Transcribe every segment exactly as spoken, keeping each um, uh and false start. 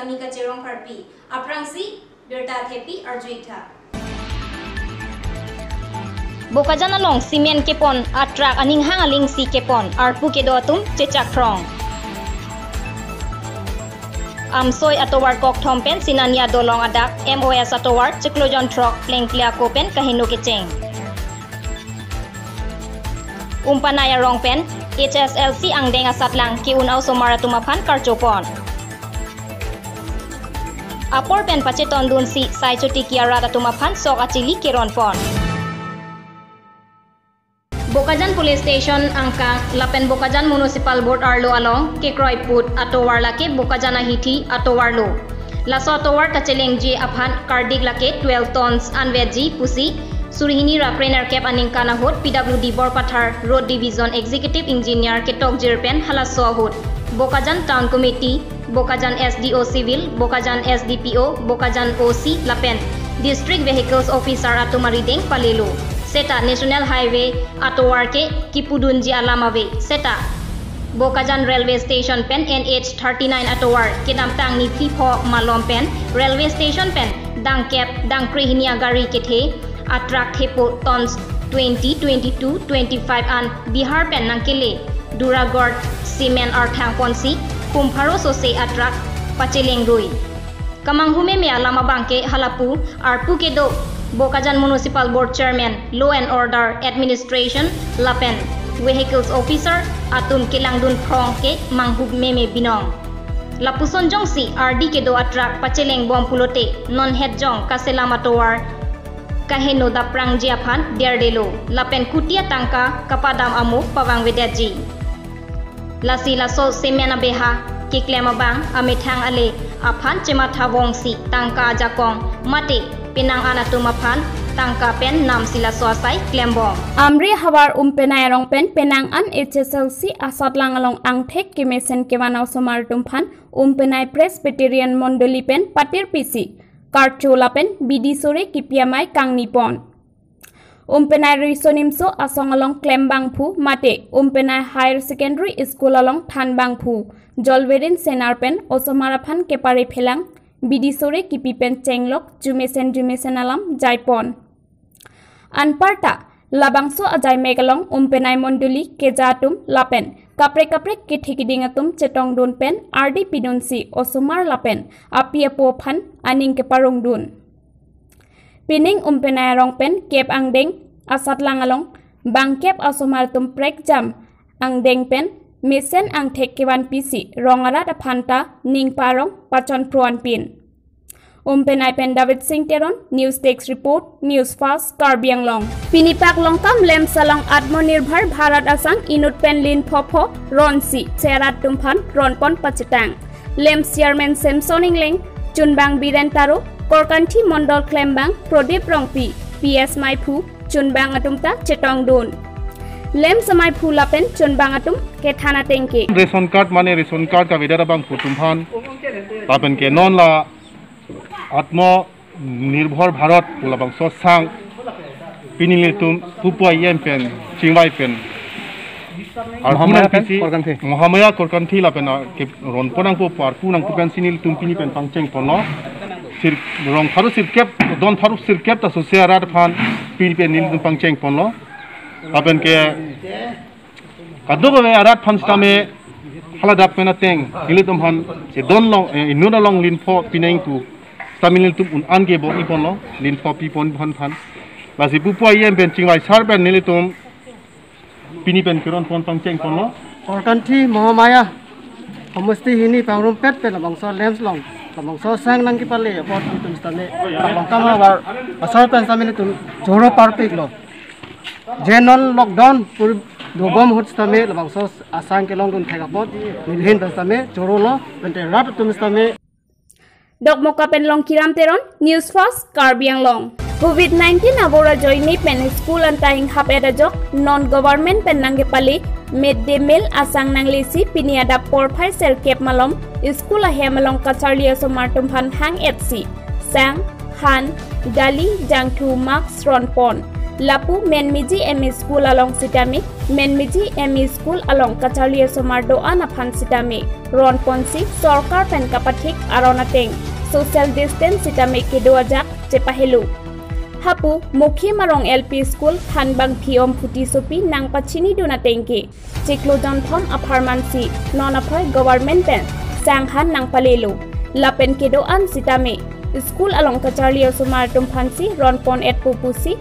Nika Cherong Pharpi, aphrangsi birta thepi arju-ik tha. Bokajan along cement kepon a truck aning hang alingsi kepon, arpu kedo atum chechak phrong. Amsoi atovar kokthom pen Sinania Dolong adak M O S atovar chiklo jon throk plengple ako pen kaheno kecheng. Umpanai arong pen H S L C angdeng asatlang ke-un a osomar atum aphan karchopon. Apor pen pachetondunsi sai chotiki arat atum aphan sok achili keronpon. Bokajan Police Station angkang lapen Bokajan Municipal Board arlo along kekroi put atovar lake Bokajan ahithi atovar lo. Laso atovar kachelengji aphan kardik lake twelve tons anvetji pusi suri hini ra krenerkep aningkan ahut P W D Borpathar Road Division Executive Engineer ketokjir pen halaso ahut Bokajan Town Committee, Bokajan S D O Civil, Bokajan S D P O, Bokajan O C lapen District Vehicles Officer atum arideng palelo. Seta National Highway atovar ke kipudunji alam ave. Seta Bokajan Railway Station pen N H thirty-nine atovar kedamtang niphli pho malom pen railway station pen dangkep dangkre hini agari kethe a truck thepo tons twenty, twenty-two, twenty-five an Bihar pen nangkele Duragor cement arthang ponsi kum pharo sose a truck pacheleng rui. Kamanghu meme alam abangke halapu arpu kedo Bokajan Municipal Board Chairman, Law and Order Administration lapen Vehicles Officer atum kelangdun phrong ke manghu meme binong. Lapuson jongsi ardi kedo a truck pacheleng bom pulote non het jong kaselam atovar kaheno daprangji aphan derdelo lapen kuti atangka kapadam amo pavangvedetji. Lasi laso cement abeha keklem abang amethang ale aphan chematha vongsi tangka ajakong mate penang an atum aphan tangka pen namsi laso asai klembom. Amri havar Umpenai arong pen penang an H S L C asatlang along angthek kemesen kevan a osomar atum aphan Umpenai Presbyterian Mondoli pen patir pisi karcho lapen bidi sore kipi amei kangni pon. Umpenai Riso Nimso Asong along klembangphu mate Umpenai Higher Secondary School along thanbangphu Jolverin Senar pen osomar aphan kepare phelang bidi sore kipi pen chenglok jumesen jumesen alam jaipon. Anparta labangso ajaimek along Umpenai Mondoli keja atum lapen kaprek kaprek kethe kiding atum chetongdun pen ardi pidunsi osomar lapen api apo aphan aning keparongdun. Pining Umpenai arong pen kep angdeng asatlang along bangkep a osomar atum prekjam angdeng pen mesen angthek kevan pisi rong arat aphan ta ning parong pachon pruan pin. Umpenai pen David Singh Teron, News Desk Report, News Fast, Karbi Anglong. Pinipak Longkam LAMPS along Atmanirbhar Bharat asang inut pen lin phopho ronsi se arat atum aphan ronpon pachetang. LAMPS Chairman Samson Engleng, chunbang Biren Taro, Korkanthi Mondol klembang Prodip Rongpi, P S maiphu, chunbang atum ta chetongdun. LAMPS amaiphu lapen chunbang atum kethan atengke. Ration card mane ration card kavedet abangphu atum aphan lapen ke non la Atmanirbhar Bharat pu labangso asang pini nelitum pupu E M pen chingvai pen arpu Mahamaya nangpisi pen Korkanthi. Mahamaya Korkanthi lapen a ke ronpon nangpo pu arpu nangpo pensi nelitum pini pen pangcheng ponlo. Sir rong pharo sirkep, don pharo sirkep ta sose arat aphan pini pen nelitum pangcheng ponlo. Lapen ke kadokave arat aphan sitame haladak pen ateng nelitum aphan si don long, eh, inut along lin pho pinang pu sitame nelitum un-an ke bo-i ponlo, lin pho pipon aphan aphan. Lasi pupu E M pen chingvai sar pen nelitum pini pen keronpon pangcheng ponlo. Korkanthi Mahamaya homosti hini pangrumpet pen labangso LAMPS along labangso asang nangkepale apot itum sitame Longkam havar asor pen sitame nelitum choro parpiklo. Je non lockdown pur dobom ahut sitame labangso asang kelongdun thek apot nelihin pen sitame chorolo, pen te rat atum sitame. Dokmoka pen Longkiram Teron, News Fast, Karbi Anglong. Covid nineteen abor ajoine pen school anta inghap-et ajok non government pen nangkepale mid day meal asang nanglesi pini adap porphai sirkep malom school ahem along kacharli osomar atum aphan hang-etsi sang, han, dali, jangthu, mask ronpon. Lapu Menmiji M E School along sitame, Menmiji M E School along kacharli osomar do-an aphan sitame ron ponsi sorkar pen kapathik aron ateng social distance sitame kedo ajat chepahelo. Hapu Mokhim Arong L P School Thanbangphi Omphuti Sopi nangpachinidun ateng ke chiklo jonthom apharmansi non aphai government pen sanghan nangpalelo. Lapen kedo-an sitame school along kacharli osomar atum aphansi ron pon-etpo pusi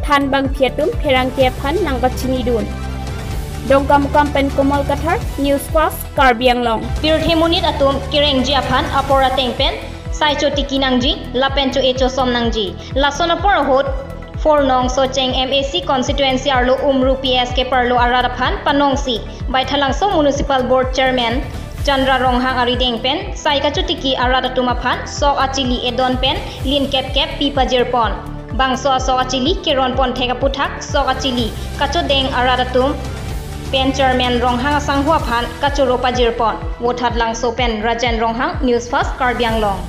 Thanbangphi atum pherangke aphan nangpachinidun. Dongkamukam pen Komal Kathar, News Fast, Karbi Anglong. Pirthe monit atum kerengji aphan apor ateng pen sai chotiki nangji lapen cho-e chosom nangji. Lason apor ahut Four nong Socheng M A C constituency arlo Umru P S keparlo arat aphan panongsi Baithalangso Municipal Board Chairman Chandra Ronghang arideng pen sai kachotiki arat atum aphan sok achili edon pen lin kepkep pi pajirpon. Bangso asok achili keron ponthek aputhak sok achili kachodeng arat atum pen Chairman Ronghang asangho aphan kachoro pajirpon. Vothatlangso pen Rajen Ronghang, News Fast, Karbi Anglong.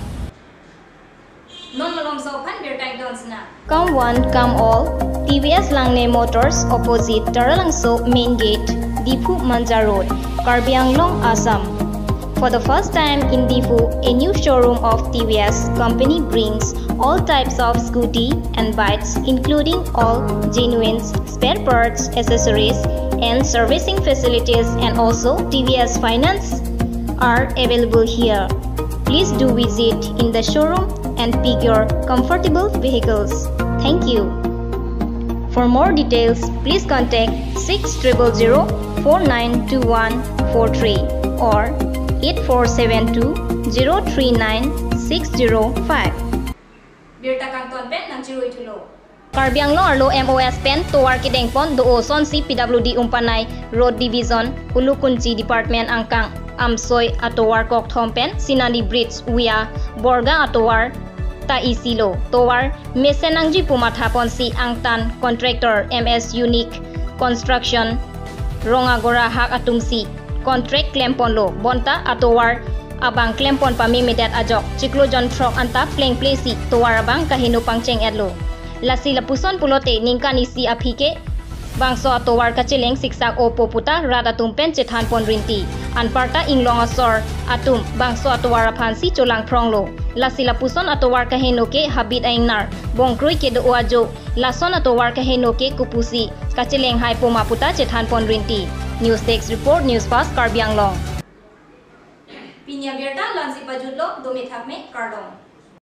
Non malomso aphan birta ington sina. Come one, come all. T V S Langne Motors, opposite Taralangso Main Gate, Diphu Manja Road, Karbi Anglong, Assam. For the first time in Diphu, a new showroom of T V S company brings all types of scooty and bikes, including all genuine spare parts, accessories, and servicing facilities, and also T V S finance are available here. Please do visit in the showroom and pick your comfortable vehicles. Thank you. For more details, please contact six triple zero four nine two one four three or eight four seven two zero three nine six zero five. Birta kangton pen nangchirui thulo. Karbi Anglong arlo M O S pen tovar kedengpon do-o asonsi P W D Umpanai Road Division, Ulukunchi Department angkang Amsoi atovar kokthom pen Sinani Bridge via Borgang atovar ta isilo. Tovar mesen nangji pu mathaponsi angtan contractor M S Unique Construction Rongagora hak atumsi contract klemponlo, bonta atovar abang klempon pamemedet ajok chiklo jon throk anta plengplesi tovar abang kaheno pangcheng-etlo. Lasi lapuson pulote ningkan isi aphi ke bangso atovar kacheleng siksak-opo puta rat atum pen chethanpon rinti. Anparta inglong asor atum bangso atovar aphansi cholangphronglo. Lasi lapuson atovar kaheno ke habit a-ingnar bongkrui kedo-o ajo lason atovar kaheno ke kopusi kacheleng hai poma puta chethanpon rinti. News Desk Report, News Fast, Karbi Anglong. Pini abirta la-ansi pajutlo, dome thakme, kardom.